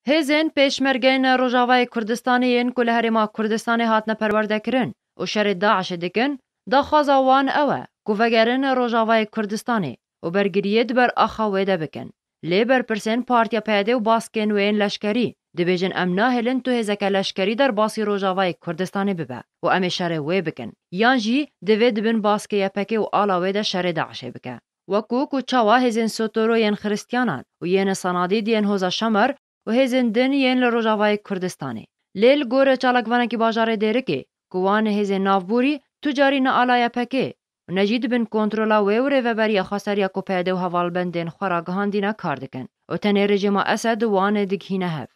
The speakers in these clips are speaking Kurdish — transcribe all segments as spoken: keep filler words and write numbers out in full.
Hêzên Pêşmergeyên Rojavayê Kurdistanê yên ku li Herêma Kurdistanê hatine perwerdekirin û şerê DAIŞê dikin, daxwaza wan ew e ku vegerin Rojavayê Kurdistanê û bergiriyê di ber axa wê de bikin. Lê berpirsên Partiya PYDê û baskên wê yên leşkerî dibêjin, em nahêlin tu hêzeke leşkerî derbasî Rojavayê Kurdistanê bibe û em ê şerê wê bikin, yan jî divê di bin baskê YPGê û ala wê de şerê DAIŞê bike. Wekû ku çawa hêzên Sotoro yên Xiristiyanan û yên Sanadîd yên Hoza Şamer û hêzên din yên li Rojavayê Kurdistanê. Lê li gorî çalakvanekî bajarê Dêrikê ku wan hêzên navborî tu carî ne ala YPGê û ne jî di bin kontrola wê û rêveberiya xweseriya ku PYD û hevalbendên xwe ragihandîne kar dikin û tenê rejîma Esed wan digihîne hev.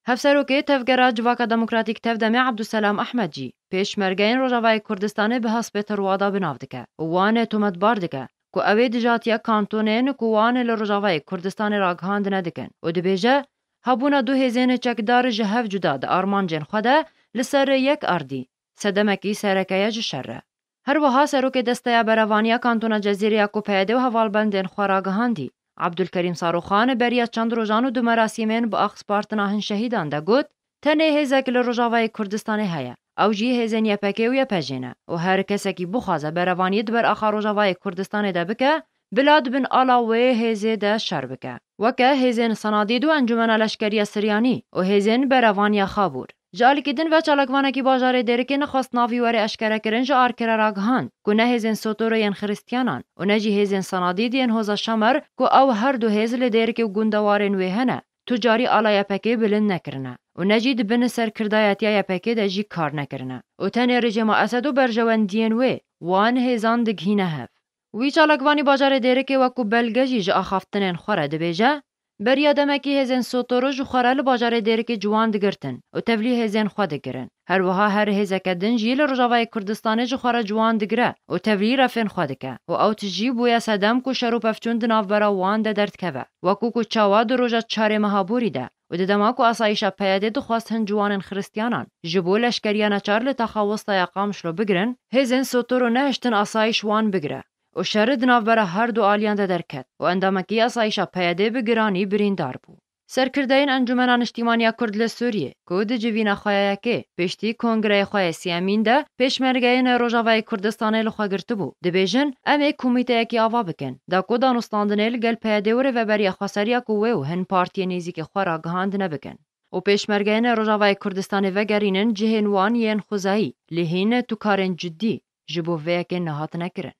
Hevserokê Tevgera Civaka Demokratîk TEV-DEMê Abdulselam Ehmed jî pêşmergeyên Rojavayê Kurdistanê bi hespê tirwada bi nav dike û wan tometbar dike ku ew ê dijatiya kantonên ku wan li Rojavayê Kurdistanê ragihandine dikin û dibêje, hebûna du hêzên çekdar ji hev cuda di armancên xwe de li ser yek erdî sedemekî sereke ye ji şer re. Her wiha serokê Desteya Berevaniya Kantona Cezîrê ya ku PYD û hevalbendên xwe ragihandî, Abdulkerîm Saroxan beriya çend rojan û di merasîmên bi axspartina hin şehîdan de got, tenê hêzek li Rojavayê Kurdistanê heye, ew jî hêzên YPG û YPJ'ê ne û her kesekî bixwaze berevaniyê di ber axa Rojavayê Kurdistanê de bike, bila di bin ala wê hêzê de şer bike. Weke hêzên Sanadîd û Encûmena Leşkeriya Siryanî û hêzên berevaniya Xabûr. Ji alîkî din ve çalakvanekî bajarê Dêrikê nexwest navî were eşkerekirin ji arkê re ragihand ku ne hêzên Sotoro yên Xiristiyanan û ne jî hêzên Sanadîd yên Hoza Şamer ku ew her du hêz li Dêrikê û gundewarên wê hene, tu carî ala YPGê bilind nekirine û ne jî di bin serkirdayetiya YPGê de jî kar nekirine û tenê rejîma Esed û berjewendiyên wê wan hêzan digihîne hev. Wî çalakvanî bajarê Dêrikê wekû belge jî ji axaftinên xwe re dibêje, beriya demekî hêzên Sotoro ji xwe re li bajarê Dêrikê ciwan digirtin û tevlî hêzên xwe digirin. Her wiha her hêzeke din jî li Rojavayê Kurdistanê ji xwe re ciwan digire û tevlî refên xwe dike û ew tişt jî bûye sedem ku şer û pevçûn di navbera wan de derdikeve. Wekû ku çawa di roja çarê meha borî de û di dema ku asayîşa PYDê dixwest hin ciwanên Xiristiyanan ji bo leşkeriya neçar li taxa westa ya Qamişlo bigirin, hêzên Sotoro nehiştin asayîş wan bigire û şer di navbera her du aliyan de derket û endamekî asayîşa PYDê bi giranî birîndar bû. Serkirdeyên Encûmena Niştîmaniya Kurd li Sûriyê, ku di civîna xwe ya yekê piştî kongreyê xwe yê sêyemîn de pêşmergeyên Rojavayê Kurdistanê li xwe girtibû, dibêjin, em ê komîteyekî ava bikin, da ku danûstandinê li gel PYDê û Rêveberiya Xweseriya ku wê û hin partiyên nêzîkê xwe ragihandine bikin û pêşmergeyên Rojavayê Kurdistanê vegerînin cihên wan yên xwezayî, lê hîn tu karên cidî ji bo vê yekê nehatine kirin.